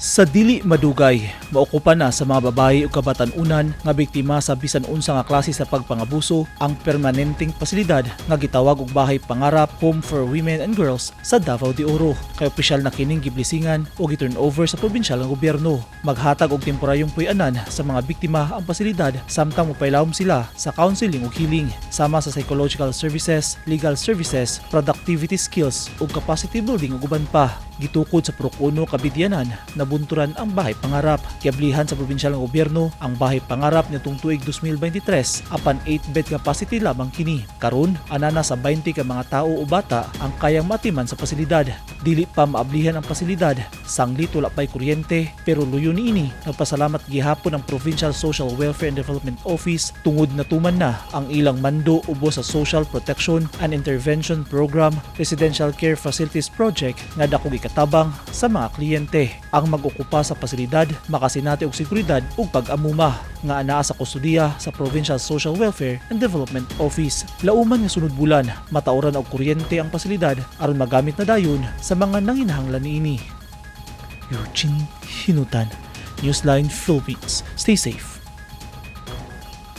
Sa dili madugay, maokupa na sa mga babae ug kabatan-unan nga biktima sa bisan unsa nga klase sa pagpangabuso ang permanenteng pasilidad nga gitawag og Bahay Pangarap Home for Women and Girls sa Davao de Oro. Kay opisyal na kining giblisingan o gi-turn over sa probinsyal nga gobyerno. Maghatag og temporaryong puy-anan sa mga biktima ang pasilidad samtang mopailawom sila sa counseling ug healing sama sa psychological services, legal services, productivity skills ug capacity building ug uban pa. Gitukod sa Purok Uno, Cabiguianan, nabunturan ang Bahay Pangarap. Giablihan sa probinsyal nga gobyerno ang Bahay Pangarap nitong tuig 2023 apan 8 bed capacity lamang kini. Karon, anana sa 20 ka mga tao o bata ang kayang matiman sa pasilidad. Dili pa maablihan ang pasilidad, sanglit wala pa'y kuryente, pero luyo niini, nagpasalamat gihapon ang Provincial Social Welfare and Development Office tungod natuman na ang ilang mando ubos sa Social Protection and Intervention Program Residential Care Facilities Project nga dakong ikatabang sa mga kliyente. Ang mag-okupa sa pasilidad makasinati og seguridad ug pag-amuma nga anaa sa kustodiya sa Provincial Social Welfare and Development Office. Lauman nga sunod bulan, matauran og kuryente ang pasilidad aron magamit na dayon sa mga nanginahanglan niini. Eugene Hinutan, Newsline Philippines. Stay safe.